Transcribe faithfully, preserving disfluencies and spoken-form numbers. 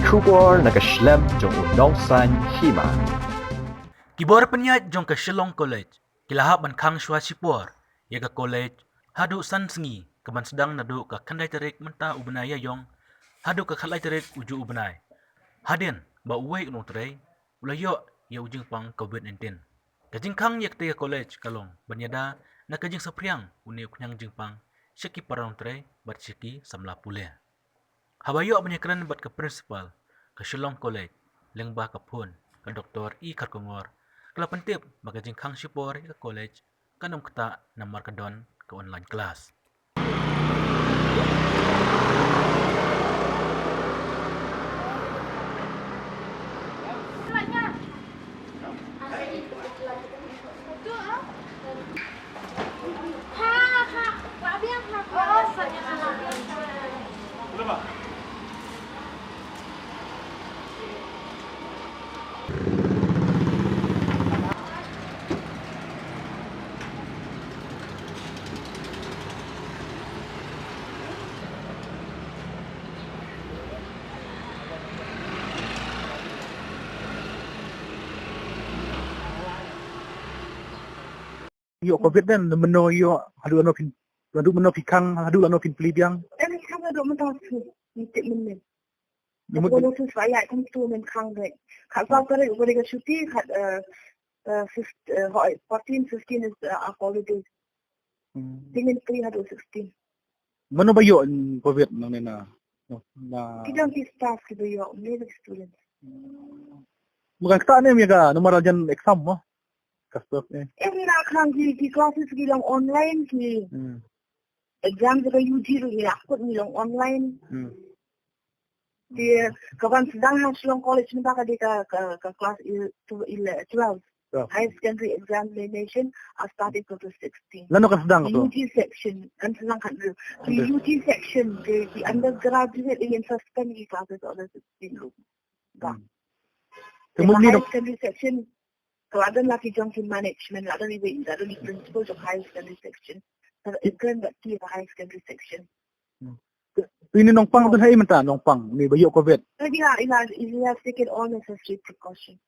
Khubor na ka shlem jong u nongsan hima. Ki bor pynïaid jong ka Shillong College ki la hap ban khang shuwa shipor ïa ka college haduh san sngi, ka ban sdang naduh ka khyndai tarik mynta u bnai Ïaïong haduh ka khatlai tarik u juh u bnai, hadien ba uwei u nongtrei u la ïoh ïa u jingpang covid nineteen. Ka jingkhang ïa katei ka college ka long ban ïada na ka jingsaphriang une u khñiang jingpang sha ki para nongtrei bad sha ki samla pule. Haba ïoh ban ïakren bad ka principal ka Shillong College lyngba ka phone, ka Doktor E Kharkongor, ka la pyntip ba ka jingkhang shipor ïa ka college kan ym ktah namar ka don ka online class. Ïoh covid ne mynno ïoh, haduh lano phin, haduh mynno phi khang, haduh lano phin plie biang? Em khang haduh mynta phi, ni tip mynne. Ni mut. Haduh tu sa ïa kum tu men khang dei. Khat sa tarik u bari ka shuti, khat, eh, eh, fif-, eh, hoi, fourteen, fifteen is, eh, a holiday. Hmm. Tingin three haduh sixteen. Mano ba ïoh, mm, covid nangne na, na, na. Ki dang ki staff ki ba ïoh, ne ba student. Hmm. Bukan kita ni mega nomor jan exam mo. Ka staff ni. Eh, na khang ki, ki classes ki long online ki. Hmm. Exam ka U G ru ni akut ni long online. Hmm. Te ka ban sdang ha Shillong College mynta ka dei ka, ka, ka class il-, tw-, il-, twelve. Twelve. Higher secondary examination are starting from the sixteen. Lano ka sdang tu? U G section, kan sdang kan tu. Di U G section, di, di undergraduate in suspend di classes on the sixteen ru. Ba. Hmm. Te mut ni higher secondary section, ka la don la ki jong ki management, la don i, la don i principal jong higher secondary section. Ka intern ba ki higher secondary section. Hmm. Te ini Nongpang tu hai mynta Nongpang ni ba ïoh covid. Lagi lah, ila, ila taken all necessary precaution.